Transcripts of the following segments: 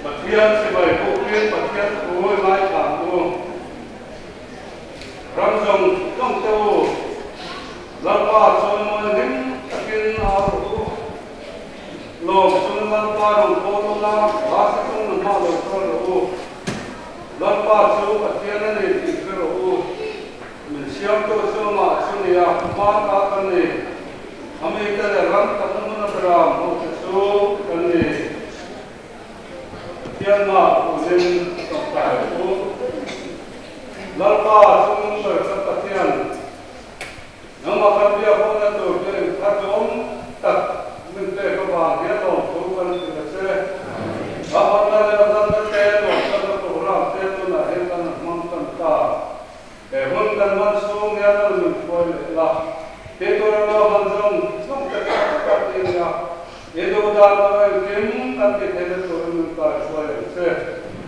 Pathian chibai bukin Pathian thu i ngaithla ang u. Ram zawng zawng te u, Lalpa chuan mawi hlim takin au rawh u. Lawm chuan Lalpa rawn khawl ula, hla sa chung na hma lo kal rawh u. Lalpa chu Pathian a ni tih hre rawh u. Min siamtu chu amah chu nia, hma ta kan ni. A mite leh ram takna hmun a beram hote chu kan ni. Pathian mah punin tawngtai ang u. Lalpa chung ber kan Pathian, nangmah kan biak hawhna tur chu engthar duhawm tak min pek avang hian lawmthu kan ti ta che. A hawtna leh a danna te, nuamsakna program te tunah hian kan han hmang tan ta. He hun kan hman chhung hian a nun hruai leh la, ti tur a lo hman zawng zawng te kha ka ti nia, i duh dan lo engkim kan ti theihna turin min kai hruai ang che,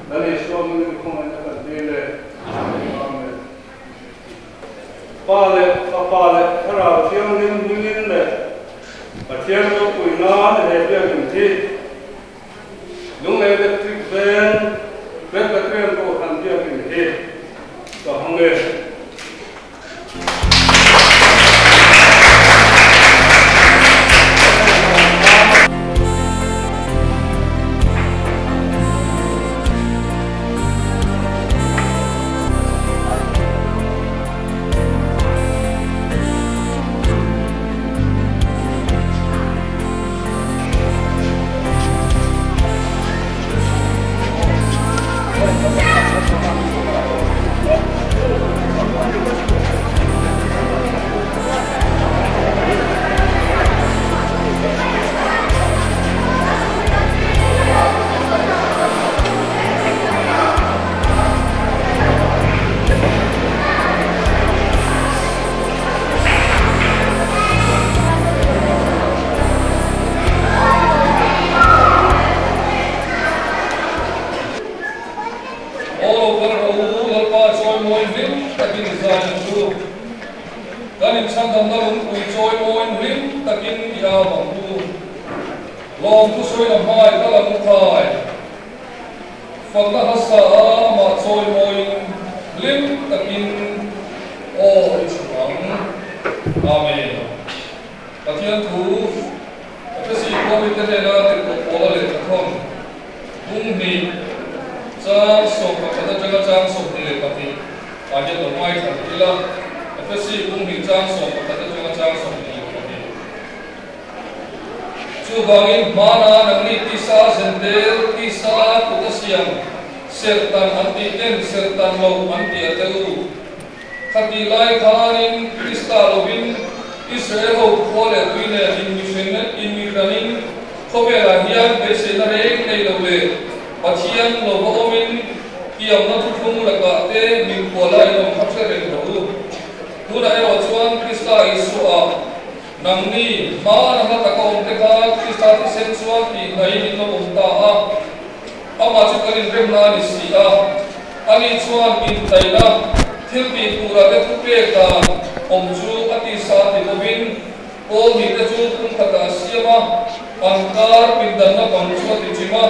Lal Isua hmingin khawngaihna kan dil e. Amen. Pa leh Fapa leh Thlarau Thianghlim hmingin leh Pathian ropui nan he biakinn hi Lunglei Electric Veng Presbyterian Kohhran biakinn hi ka hawng e. Aw lo kal rawh u, Lalpa chawimawi hlim takin i zai ang u. Kan inchhandamna lungpui chawimawi hlim takin i au ang u. Lawmthu sawina hmai kal ang u khai. Fakna hmasa a amah chawimawiin hlim takin aw i chhun ang. Amen. Pathian thu Efesi khuamite hnena tirhkoh Paula lehkhathawn bung hnih chang 11 atanga chang 22 ah hian lo ngaithla leh ila. Efesi bung hnih chang 11 atanga chang 22. Chuvangin hmana nangni tisa zentel, tisa kut a siam, serhtan an tih ten serhtan lo an ti a tel u. Khatih lai khanin Krista lovin Israel ho khua leh tui nen inmihranin khawvelah hian beiseina reng nei lo leh Pathian lova awmin tiamna thuthlung lakah te mikhuala in awm kha hre reng rawh u. Tunah erawh chuan Krista Isuaah Nangni, hmana hla taka awm te kha Krista thisen chuan tih hnaiin in lo awm ta a, amah chu kan inremna a ni si a. Ani chuan intaina thil tih tura te thupek dan awm chu a tisa ti lovin Paul nih te chu pumkhatah a siam a, an kar pindanna bang chu a ti chim a.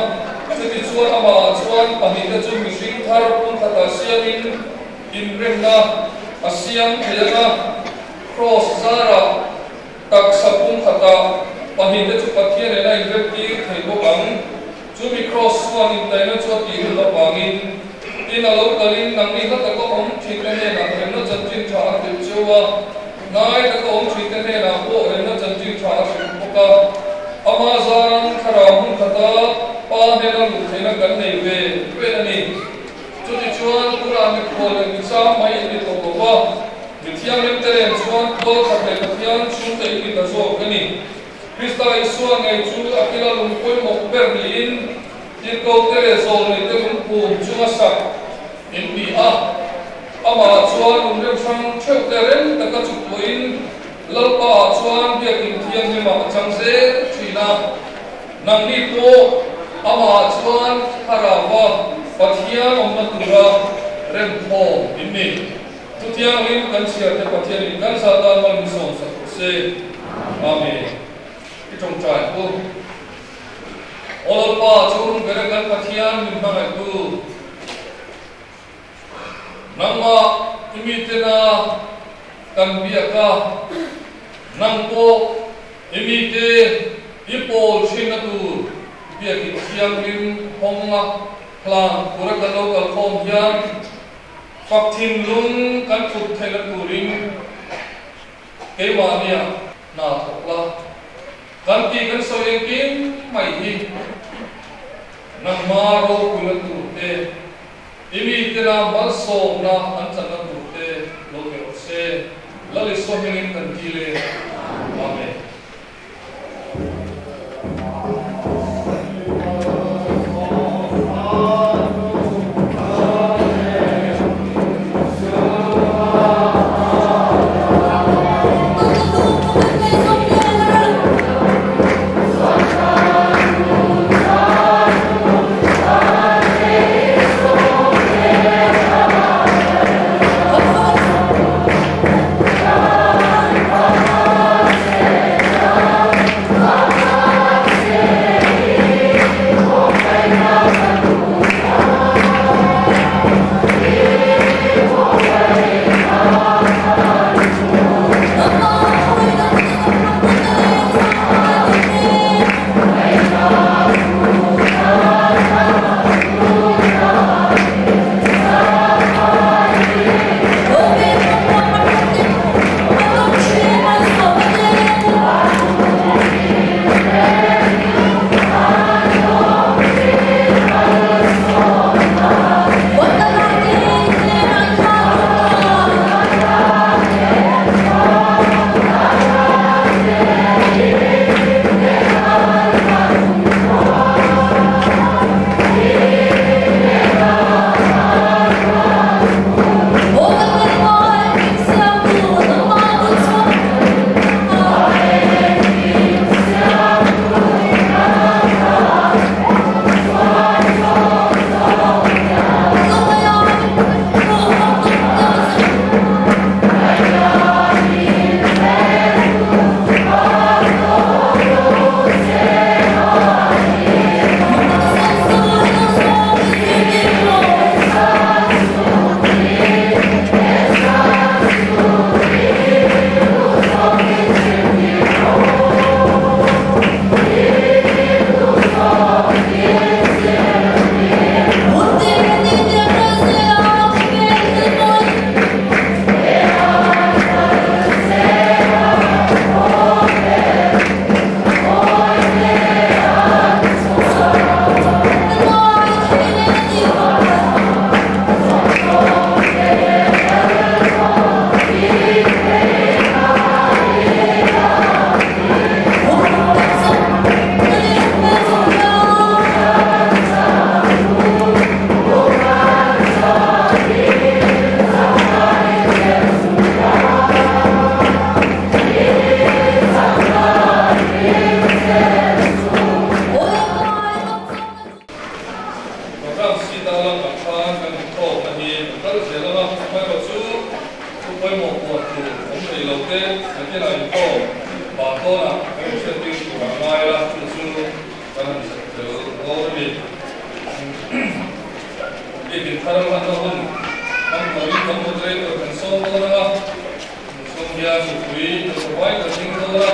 Chutichuan amahah chuan pahnihte chu mihring thar pumkhatah siamin inremna a siam thei ang a. Kraws zarah taksa pumkhatah pahnihte chu Pathian nena inremtir thei bawk ang. Chumi kraws chuan intaina chu a tih hlum avangin tin a lo kalin nangni hla taka awm thinte hnenah remna chanchin tha a hrilh cheu a, hnai taka awm thinte hnenah pawh remna chanchin tha a hrilh bawk a. Ama zaran thlarau hmun khata Pa hnena luh theihna kan nei ve vel a ni. Chutichuan tunah mikhual leh michang mai in ni tawh lo va, mi thianghlim te nen chuan khual khat leh Pathian chhungte in ni ta zawk a ni. Krista Isua ngei chu a kila lung pawimawh ber niin tirhkohte leh zawlneite lungphum chunga sak in ni a. Amah chuan lung rem hrang theuhte rem taka chuktuahin Lalpaah chuan biakin thianghlimah a chang zel thin a. Nangni pawh amah chuan thlarauva Pathian awmna tura remkhawm in ni. Thu thianghlim kan chhiarte Pathianin kan zah tan mal min sawmsak rawh se. Amen. I tawngtai pu. Aw Lalpa, chu ber kan Pathian min hmangaihtu. Nangmah i mitena kan biak a, nang pawh i mite i pawl thinna tur biakin thianghlim hawnga hlan tura kan lo kalkhawm hian fak thinlung kan put theihna turin keimahnia hna thawk la. Kan tih kan sawi engkim mai hi nangma ropuina turte, i mitena malsawmna an channa turte lo ni rawh se. Lal Isua hmingin kan dil e. Amen. Program sita lamah khan kan inkhawmna hi kan kal zel ang a, amaherawhchu thu pawimawh puan tur awm thei lo te kan inah inkhawm vang dawnah kan inhriattir tur a ngai a, chu chu kan han zep tel dawn a ni. Biakin thar hlanna hun hmang turin kan moderator kan sawm dawn ang a, chung hian mipui kan pawhai kan ding dawn a,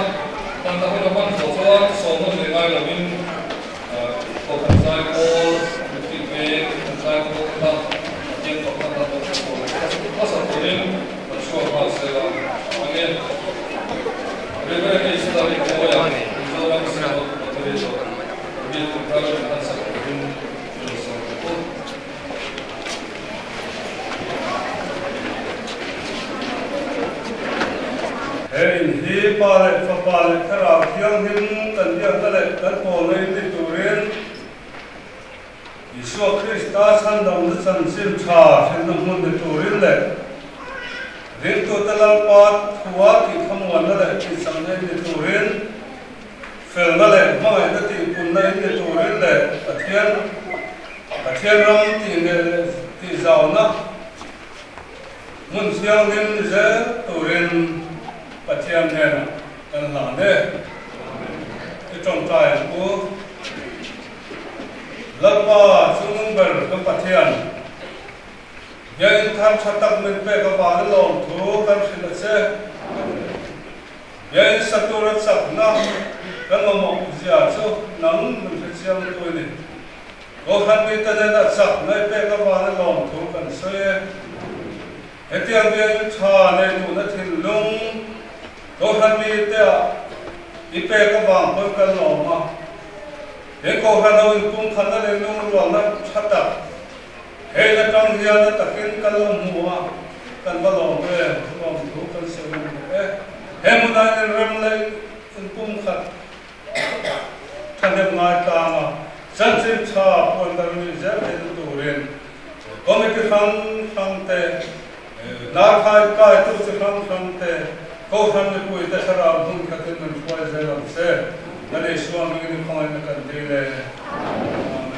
hlanna hun a hman zawh chuan sawmna nei ngai lovin Kohhran zai pawl, Mipui veng kan zai pawl te kha Pathian fakna hla pawh kan pawl hmasa turin kan chhuak nghal sel a, enge Reverend H. Lalrinmawia Mizoram Synod Moderator Biakin thar in han sak turin min sawm ta u. He in hi. Hei Pa leh Fapa leh Thlarau Thianghlim kan biakna leh kan pawlna in ni turin Isua Krista chhandamna chanchin tha hrilhna hmun ni turin leh ringtute Lalpa thua tihkhamuanna leh tihchakna in ni turin felna leh hmangaihna tihpunna in ni turin leh Pathian Pathian ram tihneh leh tihzauna Hmun thianghlim ni zel turin Pathian hnenah kan hlan e. I tawngtai ang u. Lalpa chungnung ber kan Pathian, biakinn thar tha tak min pek avangin lawmthu kan hrilh a che. Biakinn sa tura chakna kan mamawh zia chu nang min hrechiang tu i ni. Kohhran mite nena chak mai pek avanga lawmthu kan sawi e. Hetiang biakinn tha nei duhna thinlung Kohhran mite ah i pek avang pawn kan lawm a. He Kohhran ho inpumkhatna leh lungrualna tha tak hei atang hian a takin kan lo hmu a, kan va lawm em, lawmthu kan sawi ngam bawk e. He hmunah inrem leh inpumkhat Thahnem ngai tlanga chanchin tha puan dar ni zel theihna turin committee hrang hrang te, hnarkhai kaitu chi hrang hrang te, Kohhran mipui te thlarau hmun khatin min hruai zel ang che. Lal Isua hmingin i khawngaihna kan dil e. Amen.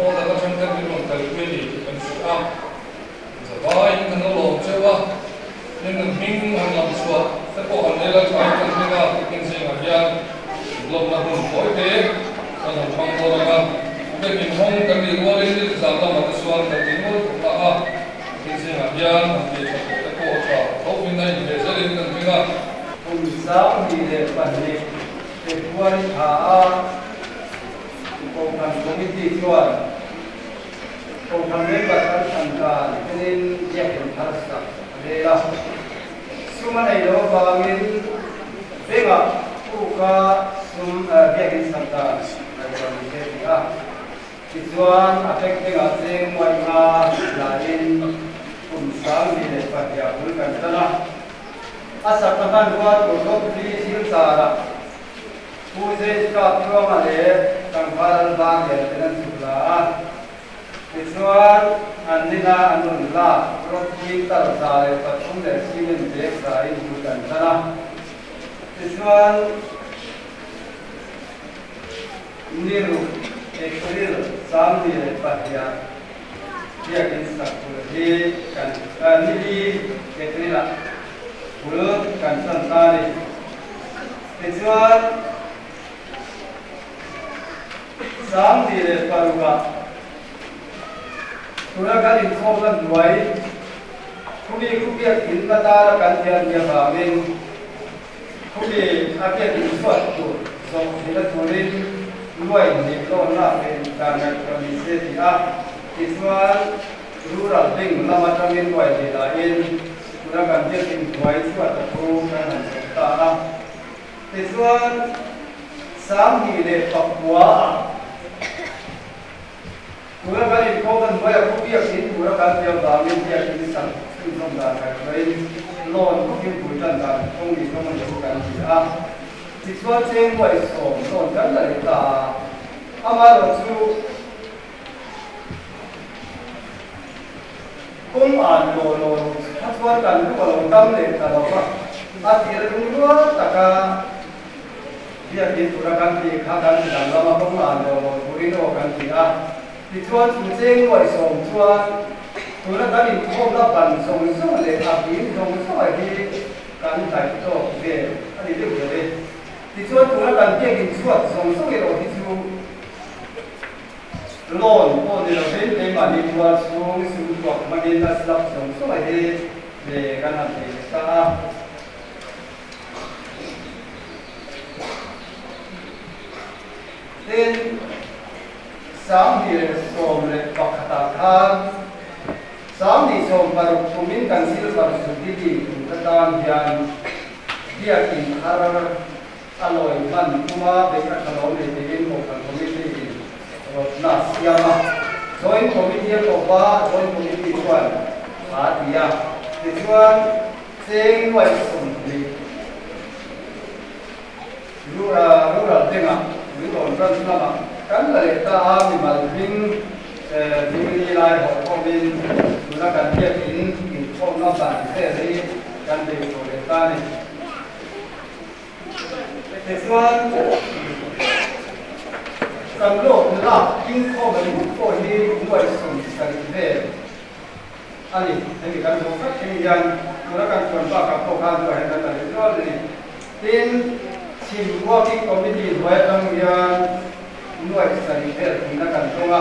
Khaw dang atang ten min rawn kalpui a ni tih kan hria a, zavaiin kan lo lawm cheu a, tin an hming han lam chhuah te pawh han nei lai thain kan hming a, tukin zingah hian lawmna hun tawi te kan han hmang dawn ang a, biakin hawng kan nih rualin ni zan lamah te chuan kan ti nual khawp na a, tukin zingah hian han tih tha tawh te pawh a tha thovin a inhmeh zelin kan hming a. Kum 22 February thla a Kohhran Committee chuan Kohhran member kan thlan dan enin biakin thar sak a rel a. Sum a nei lo avangin bengah puka sum biakin sak dan ngaihtuah ni se ti a. Tichuan a beng bengah cheng muai nga lain kum 22 ah bul kan tan a. A sakna hmanrua tur ropui Silchar-ah Pu James Tluanga leh tlangval Alvar lian ten an chhuk la a, tichuan an nina an rawn lak ropui tal 103 leh cement bag za in bul kan tan a, tichuan ni ruk April 22 ah biakin sak bul hi kan ni li April ah bul kan tan ta a ni. Tichuan, 26 ah tuna kan inkhawmna hnuai khumi khu biakin atana kan tian nia vangin khumi a biakin chhuat tur zawh theihna turin nuai hnih lawnna leh dan ngaihtuah ni se ti a. Tichuan, rural bank lam atangin nuai hnih lahin tuna kan biakin hnuai chhuat a thu kan han zawh ta a. Tichuan, 29 ah tuna kan inkhawmna hnuaia khu biakin tura kan tiam vangin biakin sak chhunzawm dan ngaihtuahin loan bawkin bul tan dan kawng ni tawng a ni chu kan ti a. Tichuan, cheng nuai sawm loan kan la leh ta a, amaherawhchu kawng an law law lo kha chuan kan lu a lo dam leh ta lo va, a tir lungrual taka biakin tura kan tih kha kan ti danglam a, kawng an law law turin aw kan ti a. Tichuan chu cheng nuai sawm chuan tuna kan inkhawmna ban zawng zawng leh a bing zawng zawng hi kan daih tawk vel a ni deuh ber e. Tichuan tuna kan biakin chhuat zawng zawng erawh hi chu loan pawh ni lovin keimahni tual chhung sum tuak hmangin a slab zawng zawng hi ve kan han thei leh ta a. Tin, 2011 ah khan 2016 kumin kan silver jubilee kum ka tan hian biakin thar a lawi hman kuma beih a tha lo nei tiin Kohhran Committee in rawtna a siam a. Joint Committee a kawp a, Joint Committee chuan tha a ti a. Tichuan, cheng nuai 20 rural bengah Lungawn Branch lamah kan la leh ta a, mimal hming hming li lai hawh khawmin tuna kan biakin inkhawmna ban vel hi kan bei chho leh ta a ni. Tichuan, kan lawk lak inkhawm an hmuh pawh hi nuai 70 vel a ni. Hemi kan zawh vek thleng hian tuna kan chuan bakah pawh khan nuai hian kan la leh nual a ni. Tin, chhim Working Committee hnuai atang hian nuai 7 vel thumna kan tawng a,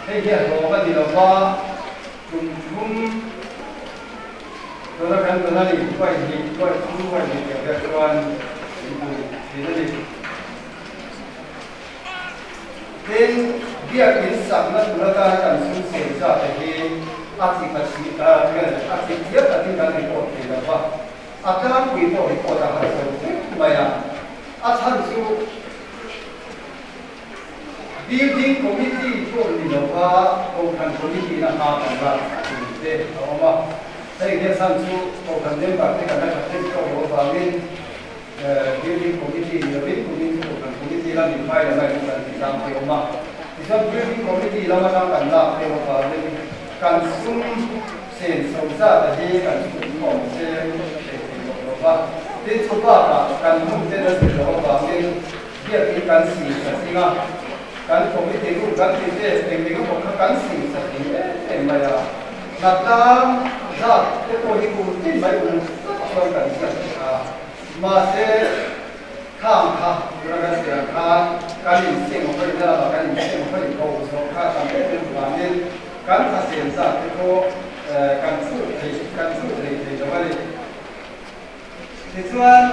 hei hi a hlawm a ni lo va, kum thum tuna kan tawn a ni, nuai hnih, nuai thum, nuai hnih tiang vel chuan min pui thin a ni. Tin, biakin sakna tur atana kan sum sen zat te hi a chi ka chhi a chi thiam takin kan report thei lo va, a tlangpui pawh report a har zo vek mai a, a chhan chu Building Committee pawh ni lova Kohhran Committee na hma kan lak tur te a awm a, hei hian chhan chu Kohhran member te kan la tha thei tawk loh avangin Building Committee ni lovin kumin chu Kohhran Committee lam inhmai lam a kan ti tlang te a awm a, tichuan Building Committee lam atang kan lak theuh avangin kan sum sen chho zat a hi kan chhut khawm se thei thei tawh lo va, tin chu bakah kan hun te na zir loh avangin biakin kan si tha zing a. Kan committee room kan tih te eng eng emaw kha kan sing sa thei em em mai a. Hnatlang zat te pawh hi kum tin mai uluk tak chuan kan ziak thei a. Mahse, khang kha tuna kan sawi ang khan kan inseng hawi na lamah kan inseng hawi ko zawh kha tam em em vangin kan thasem zat te pawh kan chhut thei kan chhut thei thei lo a ni. Tichuan,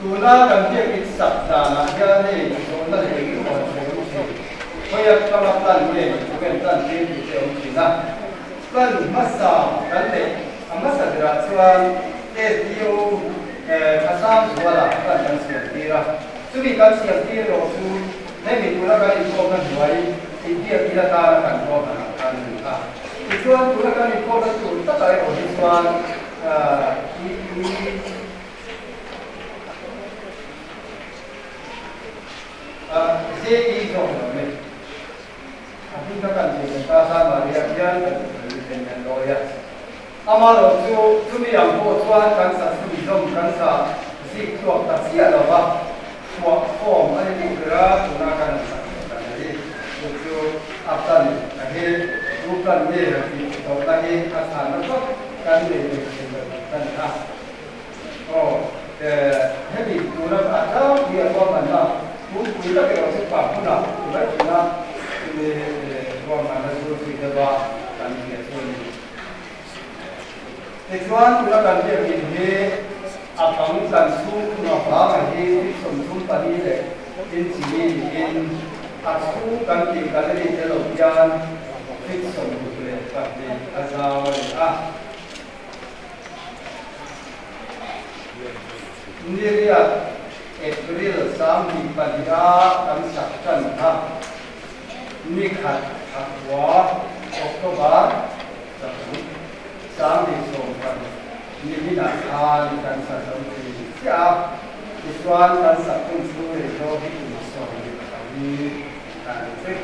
tuna kan biakinn sak danah hian hei zawhna leh engemaw han sawi awm thin, khawiah tanga plan nge document plan tir tih te awm thin a. Plan hmasa kan neih a hmasa berah chuan SDO Thasang Zuala plan kan siam tir a. Chumi kan siam tir erawh chu hemi tuna kan inkhawmna hnuai inbiakinn atana kan ruahman ang khan a ni a. Tichuan tuna kan inkhawmna tur takah erawh hi chuan JE zawk lo ni. A hming kha kan thei kan ta san Maria hian kan thei thei kan lawi a. Amaherawhchu chumi ang pawh chuan kan sa chhunzawm kan sa zik tluak ta chiah lo va, chhuah khawm a ni deuh ber a, tuna kan han sak chhuah dan hi chu chu a plan a hi tu plan nge han tih tawhna hi a chhanna vak kan nei ve thei lo kan ni a. Aw, hemi tuna a tlangpui a ruahmanna pumpui tak erawh chu pa hmunah ti mai thin a, chumi ruahmanna chu zui deuha kan hria chu a ni. Tichuan tuna kan biakinn hi a bang kan chhung khung avanga hi feet 34 leh inchi niin a chhung kan tih gallery te lo hian feet 62 a zau a ni a. Niriat April 22 a kan sak tan kha ni khat thla khua October 2010 niminah khan kan sa zo thei chiah a, tichuan kan sak hun chhung rei zawk hi kum 14 kan vek.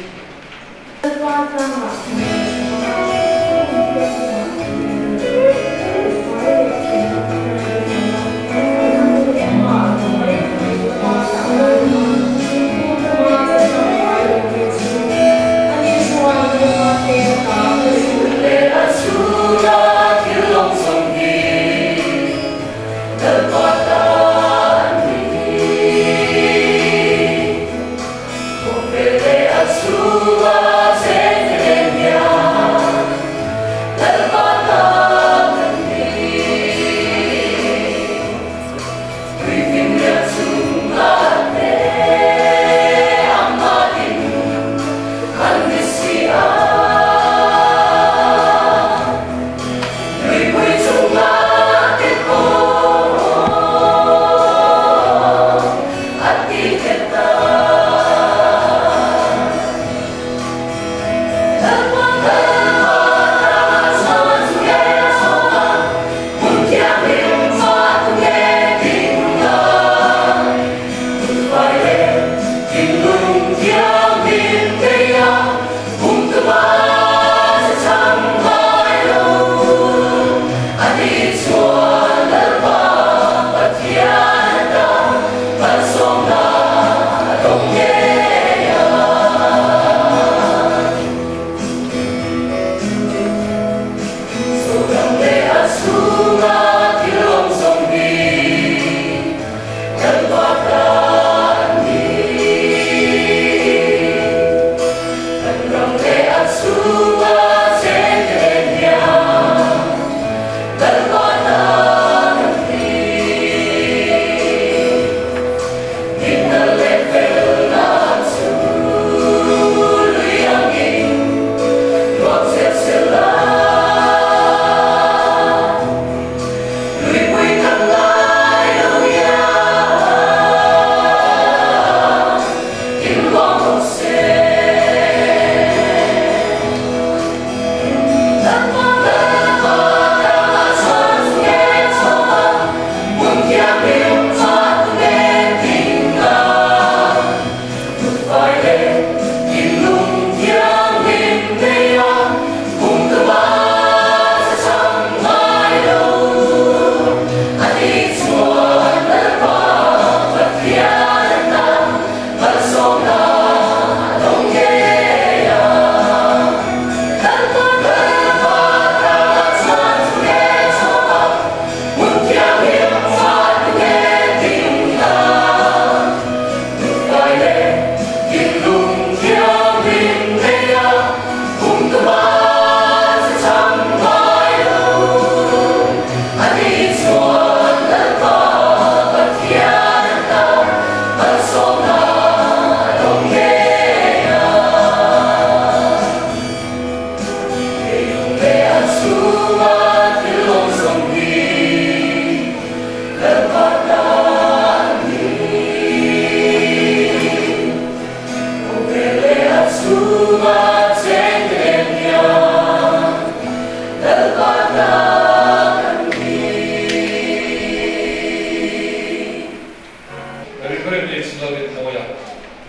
Rev H Lalrinmawia,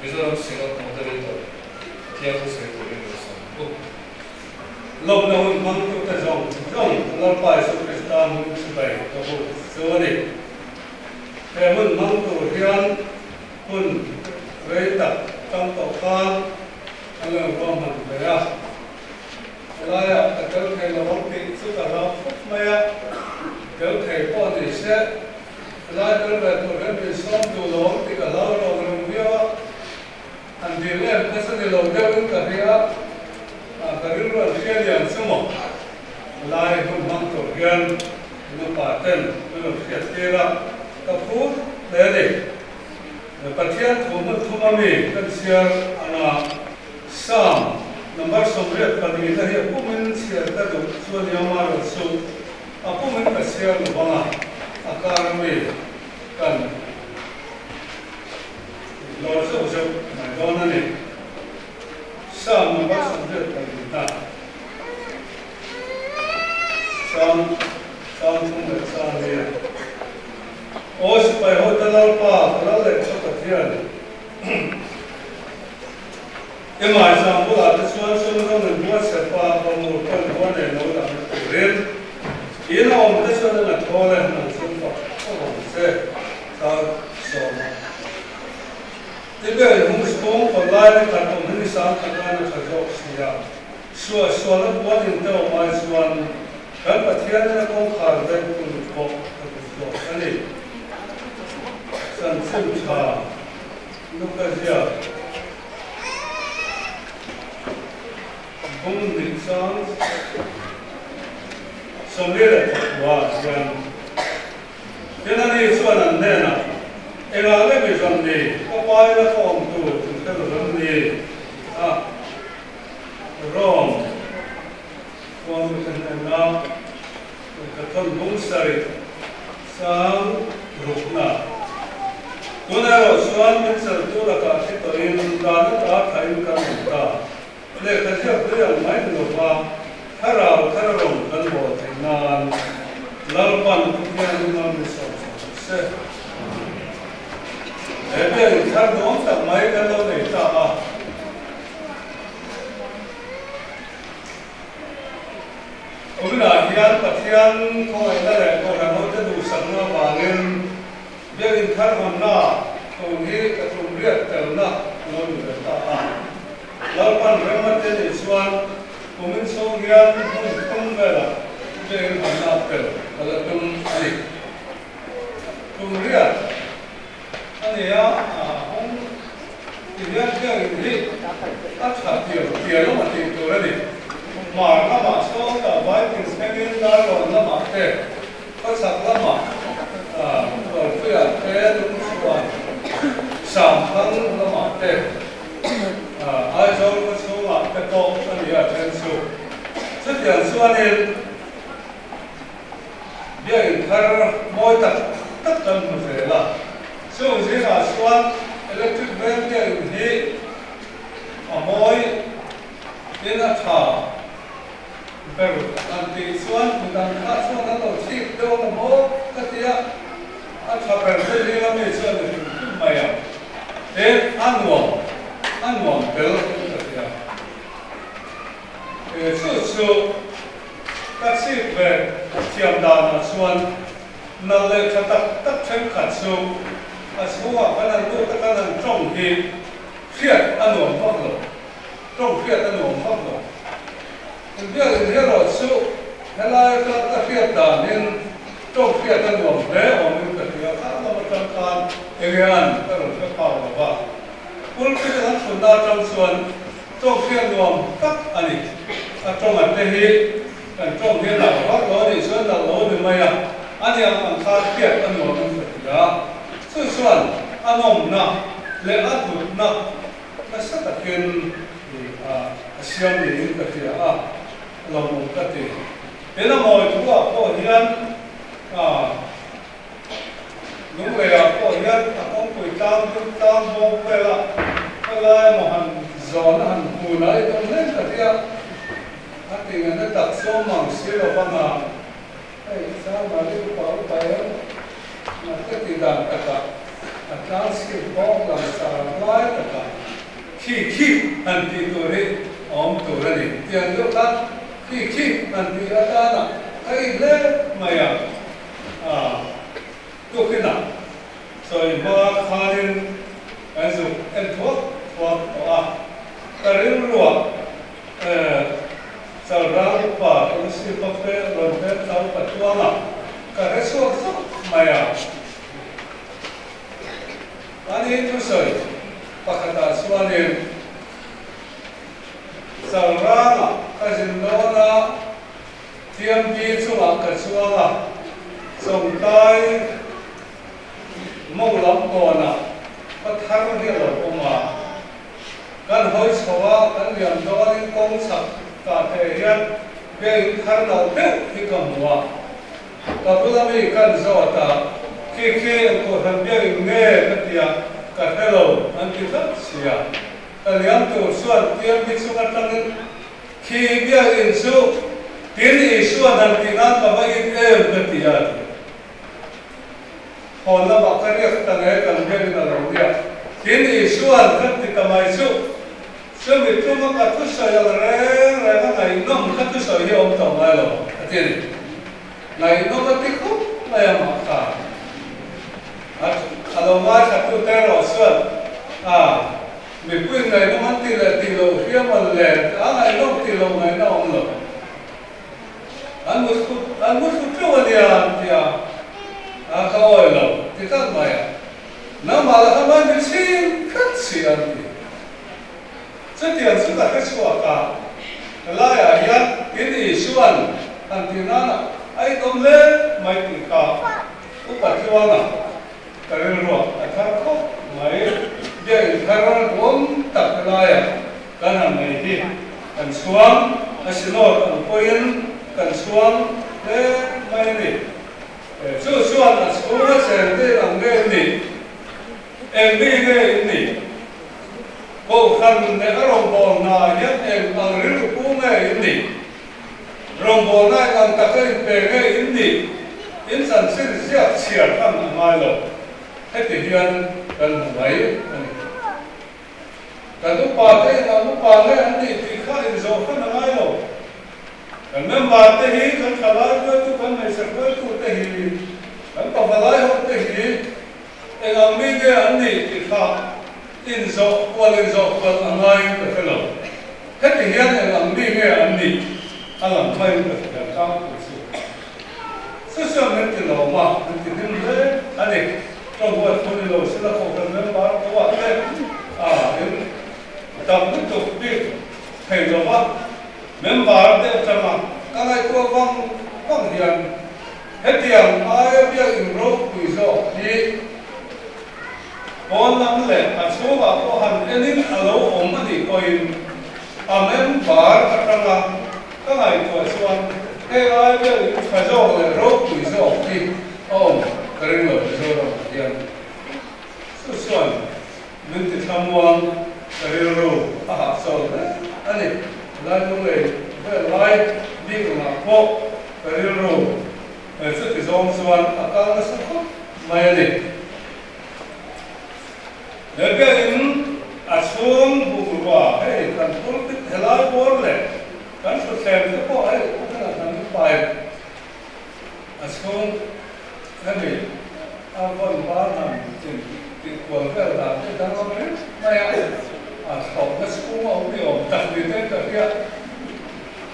Mizoram Synod Moderator, Pathian thu sawi turin lo sawm ang u. Lawmna hun hmangtute zawng zawng Lalpa Isu Krista hming chibai ka buk chu a ni. He hun hmang tur hian hun rei tak tang tawh khan an lo ruahman ve a. Helaiah ka tel thei lo ang tih chu ka hlau khawp mai a, tel thei pawh ni se helai tel ve tur hian min sawm duh lo ang tih ka hlau rawng reng viau a, han dil em kha chu ni lo deuhin ka hria a, ka rilru an hria lian chu maw helai hun hmang tur hian nupa ten min rawn hriat tir a, ka phur hle a ni. Pathian thu hmun thum a mi kan chhiar anga Psalm number 84 na hi a pumin chhiar ka duh chuan Yama rawn chu a pumin ka chhiar lo vang a, a kar a mi kan lawr zeuh zeuh mai dawn a ni. Psalm number 84 na Psalm Psalm thum leh Psalm nia. Aw sipai hote Lalpa, ka lal leh tha Pathian. I ngaihzam bulah te chuan sumdawng in buatsaih pa pamur pawn khua nei lo dahna turin in a awm te chuan an a thawl e, nang chu fak fak ang che, thar sawm a. I ber in hung chhung kawt lai te khat awm hi ni sang khat aiin a tha zawk si a, suah sual a puan in te awm ai chuan kan Pathian in a kawngkhar veng tur pawh ka duh zawk a ni. Chanchin tha. Luka ziak bung hnih chang 44 hian tin ani chuan an hnenah, Engah nge mi ram ni? Ka paina ka awm tur in hre lo ram ni a Rom khuanu te hnenah ka thawn bung sarih Sang rukna. Tun erawh chuan min cheltu lakah thi tawhin dan ata thain kan awm ta. Lehkha ziak hlui ang mai ni lova thlarau thar rawn kan bawl theih nan Lalpan Pathian in a min sawm chho rawh se. He biakinn thar duhawm tak mai kan lo nei ta a. Kuminah hian Pathian khawngaihna leh Kohhran hote duhsakna avangin Biakinn thar hawnna tun hi ka tum riat telna a lo ni ve ta a. Lalpan remate nih chuan kumin chhung hian hmun thum velah Biakinn hawnna tel ka la tum a ni. Tum riat a ni a, a hawng ti hian Biakinn hi a tha tial tial awm a tih tur a ni. Hmar lamah sawn dah vai tin thlengin Darlawn lamah te, khawchhak lamah Tualpuiah te, Lungchhuan, Samthang lamah te, Aizawl khawchhungah te pawh a ni a then chu. Chutiang chuanin Biakinn thar mawi tak tak kan hmu zel a, chung zingah chuan Electric Veng Biakinn hi a mawi in a tha ber an tih chuan midang kha chuan an lo thik deuh ang maw ka ti a, a tha ber te zing ami chuan ni hrim hrim mai ang. Tin, a nuam, a nuam tel ka ti a. Chu chu ka chip ve thiam danah chuan nalh leh tha tak tak thenkhat chu a chhungah kan han lut a kan han tawng hi hriat a nuam vak lo, tawng hriat a nuam vak lo. Inbiak inherawh chu helai atang ka hriat danin tawng hriat a nuam hle awmin ka hria, kha lam atang khan enge an ka rawn hre phak lo va, pulpit a kan thutna atang chuan Tawng hriat nuam tak a ni. A tawng an te hi kan tawng hi a nalh vak lo a nih chuan nalh lo a ni mai a, a ni ang ang khan hriat a nuam in ka ti a. Chu chuan a nawmna leh a hlutna nasa takin a siam niin ka hria a, a lawmawm ka ti. Tin a mawi thu ah pawh hian Lungleiah pawh hian a kawngpui tlang deuh tlang bawk vel a, helai emaw han zawn a han hmu lai deuh hlek ta tia a ti ngan na tak sawm ang si lo vang a, hei Sangmari upa upa em na ka ti dan takah. A tlang chhip bawk langsar lai takah khi khi han tih tur hi a awm tur a ni. Tiang deuh kha khi khi han tih atana ka in hle mai a, a tukinah sawi hma khanin kan zuk en thuak thuak tawh a, ka rilruah Chalrang upa Tulsi Pape rawn hmel tlau Patluanga ka hre chhuak zauh mai a. Ani thusawi pakhatah chuanin Chalrangah ka zin dawn a, TMP chungah ka chuang a, Chawngtlai mawng lam kawnah ka thar hi a lo awm a. Kan hawi chho a, kan liam dawnin kawng chak kah thei hian biain thar lo deuh hi ka hmu a. Ka bula mi kan zawt a, Khi khi eng kohhran biain nge ka tia ka hre lo an ti tlat sia. Ka liam tur chuan tiam hi chung atangin khi biain chu tin Isua dan tih nan ka va it em ka ti a ti. Hawn lamah ka riak ta nge kan biakin a lo nia. Tin Isua'n kan ti ta mai chu, chumi tuma ka thusawi ang reng reng a ngaihnawm ka thusawi hi a awm tawh ngai lo a ti a ni. Ngaihnawm a ti khawp mai a mah kha. A lo ngaithla tu te erawh chuan a mipui ngaihnawm an ti leh tih loh hiam an len a ngaihnawm tih loh ngaihna a awm lo. An mu thlu an mu thlu teuh a nia an ti a, a ka awi lo ti tlat mai a, nangmah la kha mai mi chhing khat si an ti. Chutiang chu ka hre chhuak a, helaiah hian in Isuan han tih nana a inawm hle mai tih kha Upa Tluanga ka rilruah a thar khawp mai. Biakinn thar duam tak helaiah kan han nei hi kan chhuang a sinawt ang pawhin kan chhuang hle mai a ni. Chu chuan a chhunga cheng te in ang nge in nih? Eng mi nge in nih? Kohhran leh a rawngbawlna ah hian eng ang rilru pu nge in nih? Rawngbawlna eng ang taka in pe nge in nih? In chanchin ziak chhiar hman a ngai lo. Heti hian kan hmu mai a ni. Kan upa te in ang upa nge an nih tih kha inzawh hran a ngai lo. Kan member te hi kan thalai hruaitu, kan hmeichhe hruaitu te hi, kan pavalai ho te hi eng ang mi nge an nih tih kha inzawh kual inzawh kual a ngaiin ka hre lo. Heti hian eng ang mi nge an nih a lang maiin ka hre tlangpui chu. Chu chuan min ti lawm a, min ti hlim hle a ni. Ka huat thu ni lo sila kohhran member ko ah te a in dam lutuk bik thei lo va, member te atanga ka ngaihtuah vang vang hian hetiang aia biakinn ropui zawk hi pawn lam leh a chhungah pawh han enin a lo awm a nih pawhin a member atanga ka ngaihtuah chuan hei aia biakinn tha zawk leh ropui zawk hi A awm ka ring lo Mizoram ah hian chu chuan min ti thlamuang ka rilru a hahchawl hle a ni. Lai lunglei vel lai bik angah pawh ka rilru chuti zawng chuan a kal nasa khawp mai a ni. He biakinn a chhung bungrua hei kan pulpit helai bawr leh kan thutthleng te pawh hei khawkhenah kan pai A chhung hemi a vawn var han in tih kual vel dan te danglam reng mai a, a thlawhna chhung a awm ni awm tak ni te ka hria,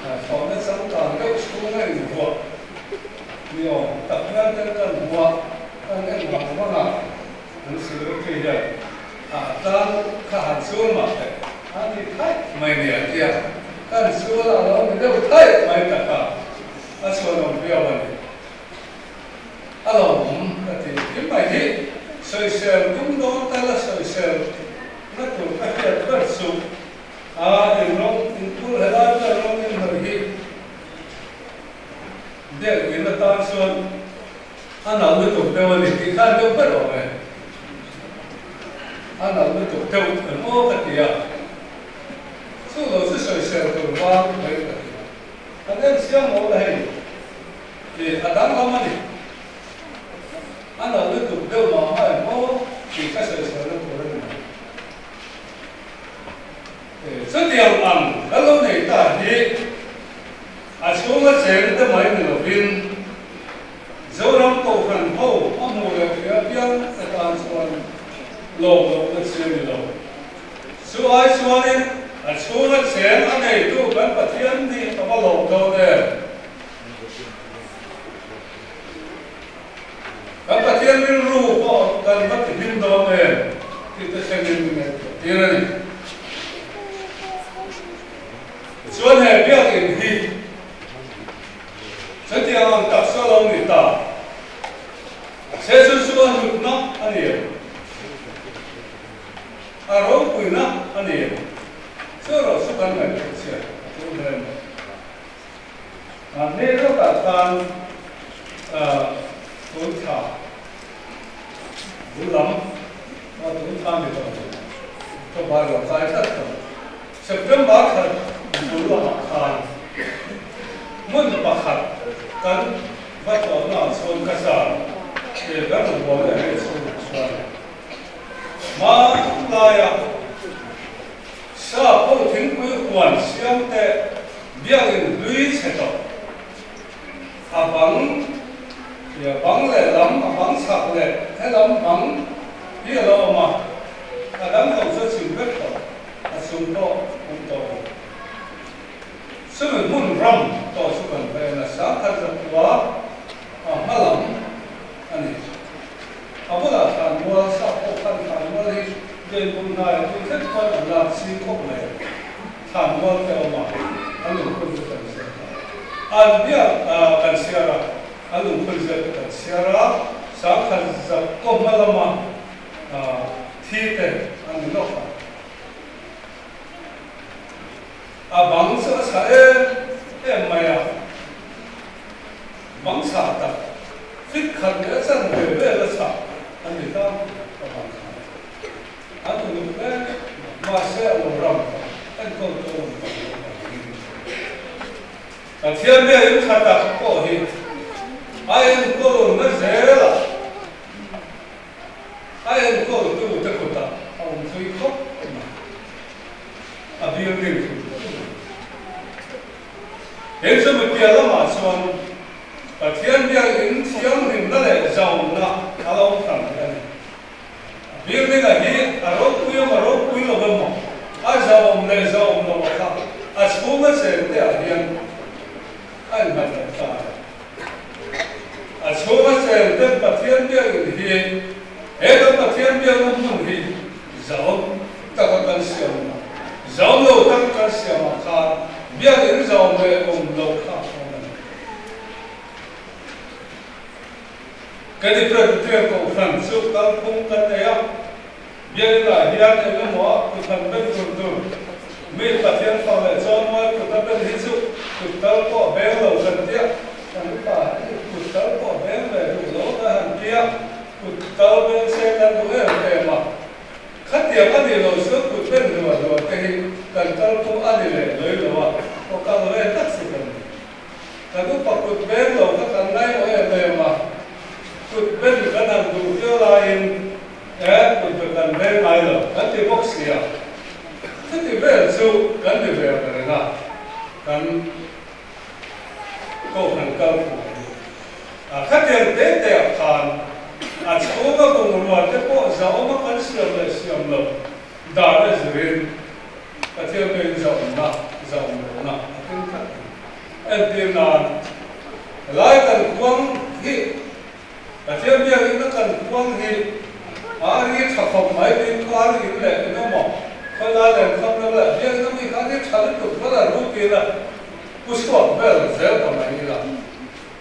a thlawhna changkang deuh chhung a invuah ni awm tak hian ten kan hmu a, kan en vang vang a, an secretary hian a tan kha han chul mah teh a ti thaih mai ni an ti a, kan chul a lo ni deuh thaih mai tak a. A chhuanawm viau a ni. A lawmawm ka ti kim mai hi. Sawisel tum dawn tal a sawisel na tur ka hriat ber chu a in rawng in phur helai vel rawng in hnawih hi biak in atan chuan a nalh lutuk deuh a ni tih khan deuh ber awm e. A nalh lutuk deuh em aw ka ti a. Chu lo chu sawisel tur vang mai ka ti. Kan en chiang lo la hei tih a danglam a ni. A nalh lutuk deuh mah mah em aw tih Lawm lohna chi a ni lo. Chu ai chuanin a chhunga cheng a neitu kan Pathian hi a va lawm dawn em? Kan Pathian rilru pawh kan va ti hlim dawn em tih te thlengin min ngaihtuah tir a ni. Tichuan he biakinn hi chutiang ang taksa lo ni ta se chu chu a hlutna a ni em? A ropuina a ni em? Chu erawh chu kan ngaihtuah chhiat a tul hle mai. Mahni lawkah khan tun thla bul lam a tun thla ni tawh lo, October lo kai tlat tawh, September thla bul lamah khan hmun pakhat kan va tlawhnaah chuan ka zar ve ber rual leh rei chhungah chuan hmanlaia Sap ho thingpui huan siam te biakin hlui chhe tawh. A bang hi a bang leh lam, a bang chhak leh helam bang hi a lo awm a, a dang ho chu a chim vek tawh, a chung pawh awm tawh lo. Chumi hmun ram tawh chu kan va en a, sangkhat zakhua a hma lam a ni. A bulah thlanmual, sap pawh khan thlanmual hi Venpui hnaiah tui thlet chuan an lak ching khawp mai a, thlanmual te a awm a, an lungphun chu kan chhiar ta. An biak kan chhiar a, an lungphun ziak te kan chhiar a, sangkhat zak kaw hma lama thi te an ni nawk a. A bang chu a chhah em em mai a. Bang chhah tak, fit khat leh a chan ve vel a chhah a ni ta a bang kha. An uluk hle, mahse a lo ram tawh, enkawl tu a awm tawh loh avangin. Pathian biakinn tha tak pawh hi a enkawl na zel a, a enkawl tu te kutah a awm thui khawp mai. A building hrim hrim a ni. He chumi piah lamah chuan Pathian biakinn thianghlimna leh zaumna a lo awm hran leh a ni. A building-a hi a ropui emaw ropui lo emaw, a zauhawm leh zauhawm lo a kha a chhunga cheng te ah hian a innghat leh ta a ni. A chhunga cheng ten Pathian biakinn hi he kan Pathian biakna hmun hi Zau taka kan siam a, zau lo taka kan siamah khan biakinn zau leh awm loh kha a awm a ni. Kan i Presbyterian Kohhran chu kalphung kan nei a, biakinah hian eng emaw a kut han ben tur tur, mi Pathian fak leh chawnmawi kut a ben hi chu kut tal pawh a beng lo kan tia, kan upa hi kut tal pawh a beng ve duh lo a han tia. Kut kal beng se kan duh em em a, khatiang a nih loh chuan kut ben hnuah hnuah te hi kan kal pawh a ni leh loi lo a, aw kal ve tak chu kan ni. Kan upa kut beng lo kha kan ngaimawh em em a, kut ben kan han duh viau laiin e kut be kan beng ngai lo kan ti bawk si a, chuti vel chu kan ni ve ang reng a, kan Kohhran kal pawh hi a khatiang te te ah khan a chhunga bungrua te pawh zahawma kan siam leh siam loh dan a zirin Pathian pawhin zahawmna, zahawm lohna a keng tlat a ni. Entir nan, helai kan khuang hi Pathian biakina kan khuang hi a ri tha khawp mai tin kar in leh engemaw khawilai lenkham ram leh biakina mi kha ri tha lutuk vel a rutin a Pu chhuak vel zel ta mai ila,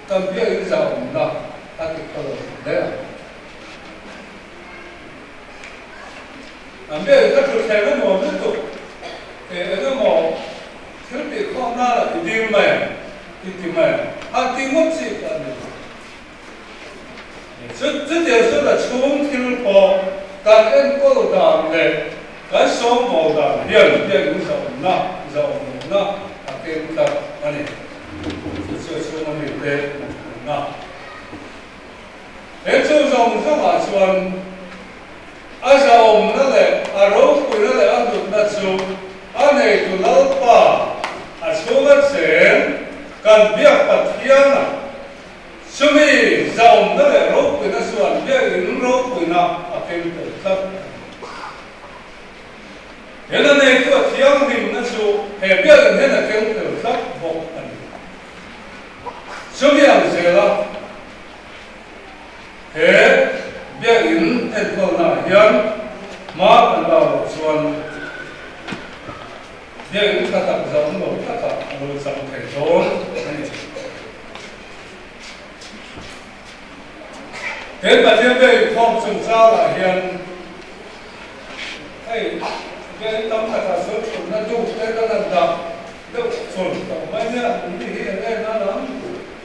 kan biakinn zahawmna a ti khaw lo hle ang. An biakinn kha thutthleng a nuam lutuk, eng emaw thil tih khawm nana i ding mai ang, i ti mai ang, han ti ngawt chi kha a ni lo. Chutiang chuan a chhung thil pawh kan enkawl dan leh kan sawngbawl dan hian biakinn zahawmna, zahawm lohna a keng tlat a ni. Chu chu a chhunga mite mawhphurhna. He chu zawng zawngah chuan a zahawmna leh a ropuina leh a hlutna chu a neitu Lalpa a chhunga cheng kan biak Pathiana Chumi zaumna leh ropuina chuan biakinn ropuina a keng tel tlat a ni. Hena neitu a thianghlimna chu he biakinn hian a keng tel tlat bawk a ni. Chumi ang zela he biakinn enkawlnaah hian hma kan lak loh chuan biakinn tha tak zam lo takah a lo chang thei dawn a ni. He Pathian biakinkhawm chungchangah hian hei biakinn tam takah chuan thutna duk te kan han dah deuh chur tawh mai nia, an ni hi eng em a lang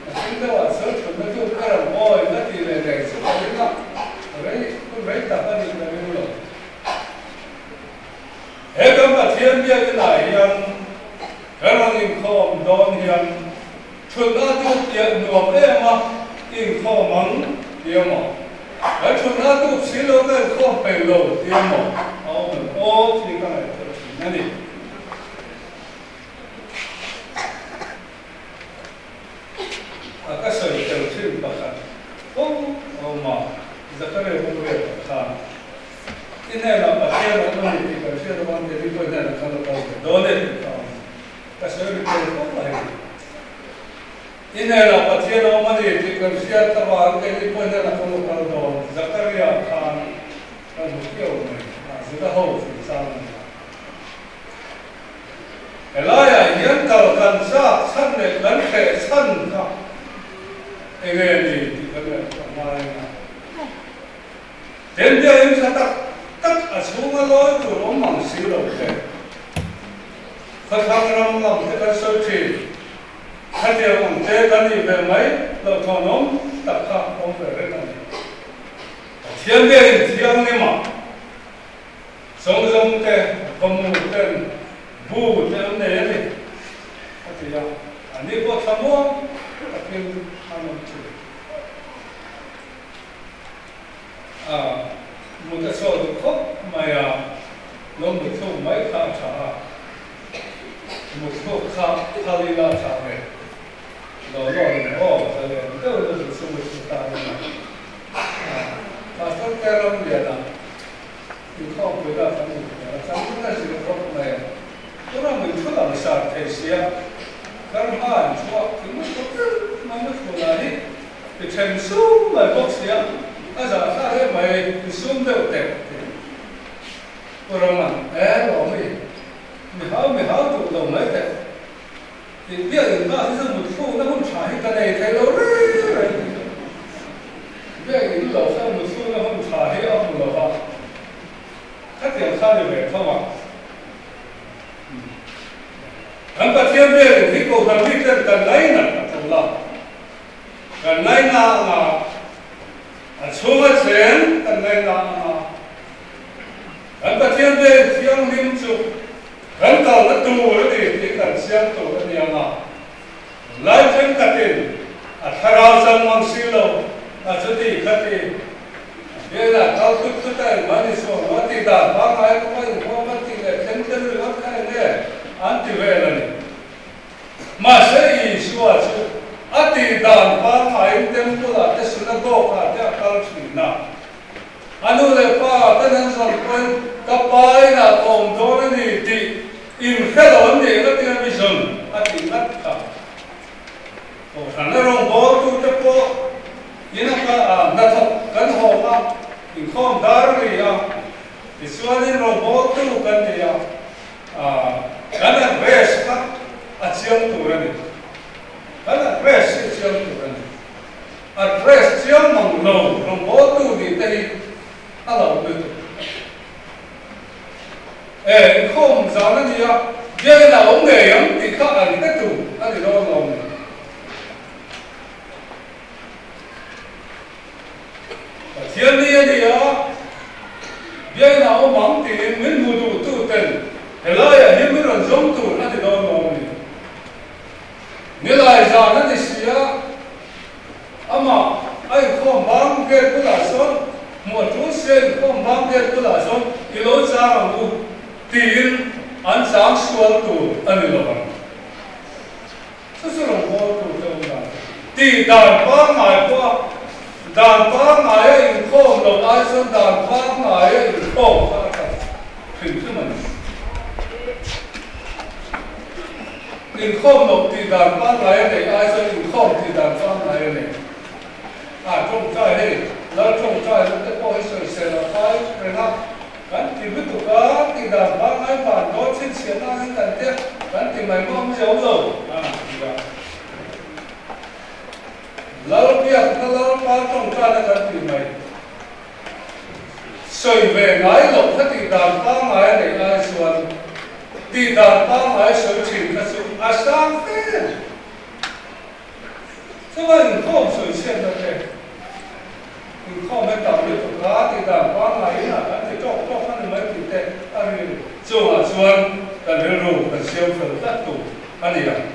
a thing deuhah chuan thutna duk ka rawn awi ka tih leh nei chu ka ring a, rei hun rei tak a nih ka ring lo. He kan Pathian biakinah hian kan rawn inkhawm dawn hian Thutna chu piah nuam em a, inkhawm ang ti a maw? Kan thutna chu si lo ka inkhawm peih lo ti a maw? A awm em aw tih ka ngaihtuah thin a ni. A ka sawi tel thin pakhat fo a awm a, Zakaria Bungriata khan i hnenah Pathian a awm a ni tih kan hriat avang David pawh i hnenah khan a kal ve dawn e tih kha a awm. Ka sawi ri tel fo mai. I hnenah Pathian a awm a ni tih kan hriat avang keini pawh hnenah kan lo kal dawn. Zakaria khan kan hmu kiau mai a, Juda ho chungchang a ni a. Helaiah hian kal kan zak chhan leh kan hreh chhan kha enge ni tih kan ngaihtuah ngai a. Tembiain tha tak tak a chhunga lawi tur awm ang si lo te. Khawthlang ram lam te kan sawi thin. Khatiang ang te kan nih ve mai loh thawnawm tak kha awm ve reng a ni. Pathian biain thianghlim ah zawng zawng te vawmu ten bu te an nei a ni a ti a, a ni pawh thlamuang takin an awm thin. A mut a chhuak duh khawp mai a, lo mut thluk mai kha a tha a, mut thluk kha phal ila a tha ve. Lo lawm in aw, zalen deuh lutuk chu mut thlu ta ila. A, Pastor te ram lian ah inkhawmpui lah kan mut hmel a, chang hun a zir khawp mai a, tunah min thu lang sar thei sia, kar hma an chhuak thing mut thlu ber mai mut thlu lah hi. I then sum mai bawk sia, a zah thlak em mai, i sum deuh teh tih Pu Rama'n e lawm i, mi hau mi hau duh lo mai teh tih biak in bak hi chu mut thlukna hun tha hi ka nei thei lo reng reng tih chu biak in lo kha mut thlukna hun tha hi a hmu lo va, khatiang kha ni ve tho ang. Kan Pathian biak in hi Kohhran miten kan ngainat a tul a. Kan ngaina anga, a chhunga cheng kan ngaina anga, kan Pathian Veng Thianghlim chu kan kalna tur a ni tih kan siam tur a ni anga, lai thenkhatin a thlarau chang mang si lo, a chuti khati, a bialah kal thut thut a engmah ni suh ang a tih dan pangngai kawng a inkhawm an tih leh thleng tel ringawt kha eng nge an ti vel a ni. Mahse Isua chu a tih dan pangaiin temple-ah te synagogue-ah te a kal thin a. A nu leh pa ten an zawn pawhin ka pa inah ka awm dawn a ni tih inhre lo an nih nga tia mi zawn a tih ngat kha. Kohhran a rawngbawltute pawh in a kal a, hnathawk kan hawng a, inkhawm dar ri a, tichuanin rawngbawltu kan ni a. Kan address kha a chiang tur a ni. Kan address hi a chiang tur a ni. Address chiang mang lo rawngbawltu nih te hi a lo lutuk. E, inkhawm zan a nia, biakin a awm ngei ang tih kha an hre tur a ni dawn lo a ni. Pathian ni a ni a, biakin a awm ang tiin min hmu duhtu ten helaiah hian min rawn zawng tur a ni dawn lo a ni. Nilai zan a ni si a, amah a inkhawm bang gate bulah sawn hmuh a tul sia inkhawm bang gate bulah sawn i lo chang ang u tiin an chang sual tur a ni lo ang. Chu chu rawngbawltu te awm dan chu tih dan pangngai pawh a, dan pangngaia inkhawm loh ai chuan dan pangngaia inkhawm kha a tha hrim hrim a ni. Inkhawm loh tih dan pangngai a neih ai chuan inkhawm tih dan pangngai a nei. A tawngtai hei, Lal tawngtai na te pawh hi sawisel a kai reng a, kan ti lutuk a, tih dan pangngai ban dawn chhinchhiahna angin kan tia, kan ti mai maw awmzia awm lo a ti a. Lal biakna Lalpa tawngtaina kan ti mai. Sawi ve ngai loh kha tih dan pangngai a neih lai chuan tih dan pangngai sawi thin kha chu a sang fe a ni. Chuan inkhawm sawi chhiatna te, inkhawm he tam lutuk a tih dan pangngai inah kan ti tawk tawk a ni mai tih te a rin chungah chuan kan rilru kan siam fel tlat tur a ni ang.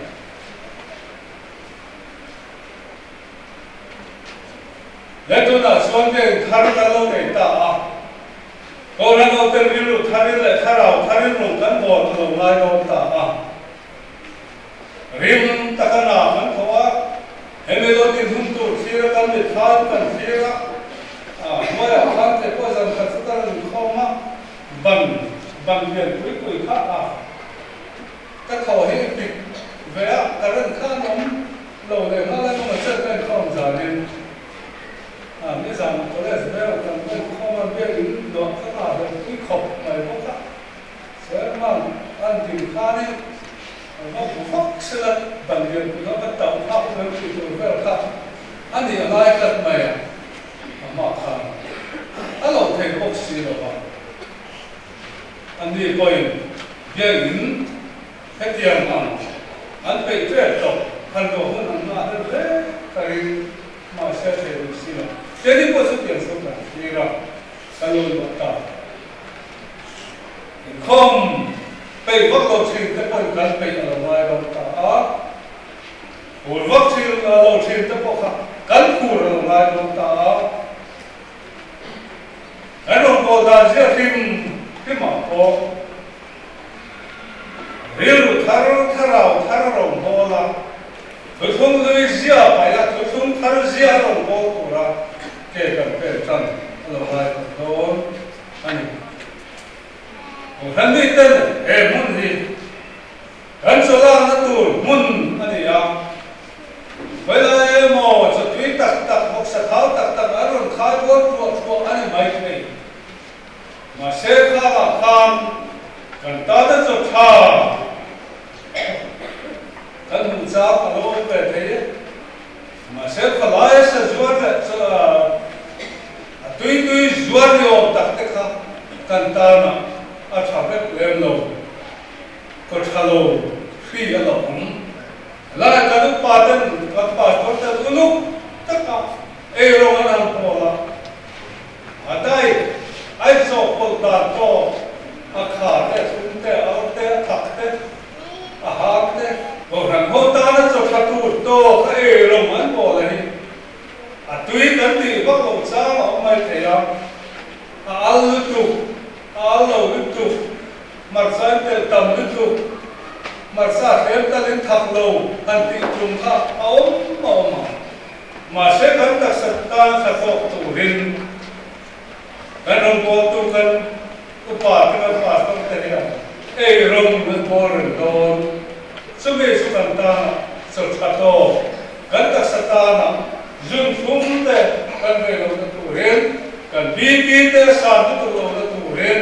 He tunah chuan biakinn thar kan lo nei ta a, Kohhran hoten rilru tharin leh thlarau tharin rung kan bawl a lo ngai dawn ta a. Rim taka na kan thaw a, hemi lo dinhmun tur thlir a kan mit khan kan thlir a, a hnuaiah khan te pawh zan khat chu kan rawn inkhawm a, ban ban lian pui pui kha a ka thaw hi pik ve a, current kha an awm. Lo leh nghal lai kawngah chet ka inkhawm zanin a nizan college vel kan va inkhawm a biakinn luah ka nghah hlawh pui khawp mai bawk a, Serman an din khanin a va bu vak sela ban lian pui kha va tauh phak rem tih tur vel kha a nih a ngai tlat mai a, a hma khan a lo thei bawk si lo va, ani pawhin biakinn Hetiang ang an peih ṭep tawh han ruah hun ang hna hlel hle ka ring mahse a thei duh si lo. Keini pawh chutiang chu kan thlir a, ka lo luah ta. Inkhawm peih vak lo ṭhin te pawhin kan peih a lo ngai rawng ta a, phur vak ṭhin lo ṭhin te pawh kha kan phur a lo ngai rawng ta a. Kan rawngbâwl dan zia hrim hrimah pawh Rilru thar thlarau thar rawn bawl a, thuthlung hlui zia paih a, thuthlung thar zia rawn bawl tura ke kan pek tan a lo ngai tawh dawn a ni. Kohhran miten he hmun hi kan chawlakna tur hmun a ni a, khawilai emaw chawtui tak tak vawksa thau tak tak an rawn khai bawl thuah thuah a ni maithei. Mahse khangah khan kan tana chaw tha kan hmuh chang a lo awm ve thei e. Mahse khawlaia sa zuar leh a tui tui zuar ni awm tak te kha kan tana a tha vek lem lo, kaw tha lo hri a lo awm. Lai kan upa ten kan pastor ten uluk taka eirawng an han pawl a. A dai ai zawk pawlh dan tawk, a kha te, a thlum te, a awr te, a thak te, a hang te. Kohhran ho tana chaw tha tur tawk a ei rawng an bawl a hi a tui kan tih vak loh chang a awm mai thei a, a al lutuk, a al lo lutuk, hmarcha in telh tam lutuk, hmarcha hlem talin thak lo han tih tum kha a awm a awm ang. Mahse kan taksa tan tha tawk turin kan rawngbawltu kan upa te kan pastor te hian ei rawng an bawl reng dawn. Chumi chu kan tana chaw tha tawk, kan taksa tana zun thlum te kan vei lohna turin, kan BP te san lutuk lohna turin,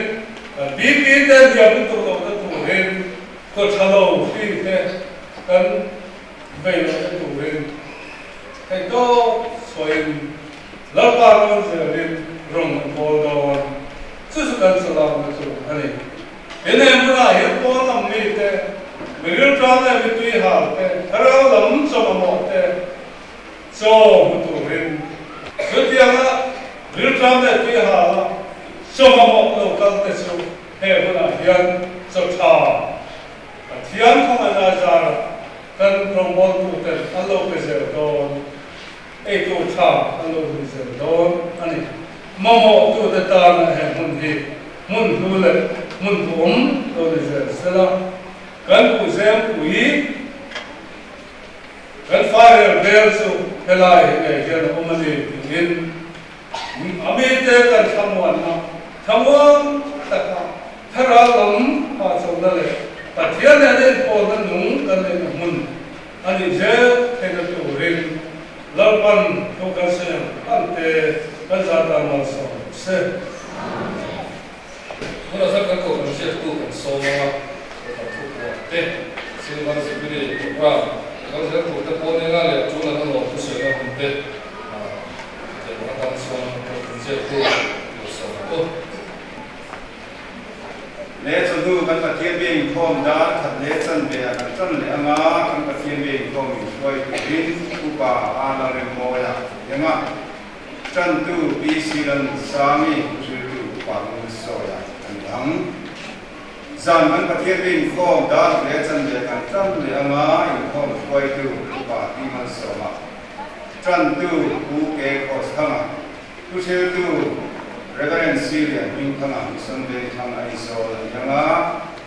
kan BP te hniam lutuk lohna turin khaw tha lo hri te kan Vei lohna turin theihtawp chhuahin Lalpa rawn zelin rawng an bawl dawn. Chu chu kan chawlakna chu a ni. He nei hmunah hian pawn lam mite, mi rilṭam leh mi tui hal te, thlarau lam chaw mamawh te chaw hmu turin chutianga rilṭam leh tui hala chaw mamawh lo kal te chu he hunah hian chaw ṭha Pathian khawngaihna zarah kan rawngbawltuten an lo pe zel dawn, eitur tha an lo hlui zel dawn a ni. Mamawhtute tana he hmun hi hmun hlu leh hmun duhawm lo ni zel sela, kan buhzempui, kan fairel bel chu helai hi ngei hian a awm a ni tiin A mite kan thlamuanna thlamuang taka thlarau lam hahchawlhna leh Pathian nen a inpawlna nung kan kan neihna hmun a nih zel theihna turin Lalpan thu kan sawi ang ang te kan zah tan malsawm rawh se. Hmunah chuan kan kohhran ziaktu kan sawm ang a, kohhran thupuah te, Silver Jubilee Programme kal zel tur te pawh nia leh tul an alawm thusawina hun te chutiang atan chuan kohhran ziaktu tur sawm ang u. Le chawhnu kan Pathian bia inkhawm dar khat leh chanve ah kan tan leh anga kan Pathian bia inkhawm inhruai turin Upa Ala Remmawia iang a. Ṭantu Pi Silansangi rilru upa Ngursawiah a ni ang. Zan kan Pathian ri inkhawm dar leh chanve kan ṭan leh anga inkhawm hruaitu Upa Pi Malsawma, ṭantu Pu Ke Khawsthanga, thuhriltu Reverend Silian Hmingthanga Mission Vengthlang Aizawl a ni anga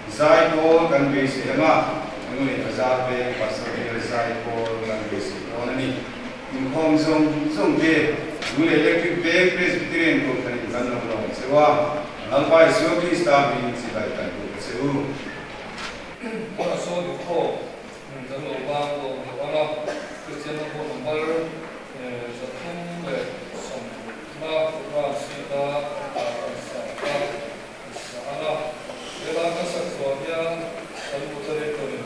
Zaipawl kan beisei anga Lunglei Bazar Veng Pastor Bial Zaipawl kan beisei dawn a ni. Inkhawm zawng zawng te Lunglei Electric Veng Presbyterian Kohhran in kan lo lawm che u a, Lalpa Isua Krista hmingin chibai kan duh che u. Hmana sawn inkhawm kan lo bang dawn lo ang a, Kristian ram pawh number 330 na program sheet a kan tar kan sa a, kan sa ang a, helai kan sak zawh hian kan moderator in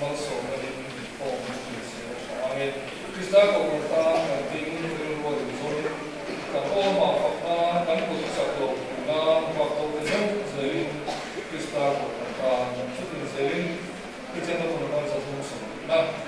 Malsawmna in inkhawm an ti zel avangin Krista Kohhran tan kan ding rilru a inzawmin kan awmah fak nan kan kut chak lo pui nan vak ho te zeuh zelin Krista Kohhran tan kan chutin zelin Kristian naupang naupang 330 na.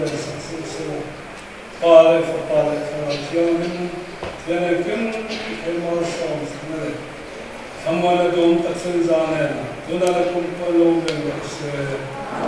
len sak che u sela. Pa leh Fapa leh Thlarau Thianghlim Thian engkim thei malsawm sakna leh thlamuanna duhawm tak sen za nen tunah leh kum pawh lo awm reng rawh se.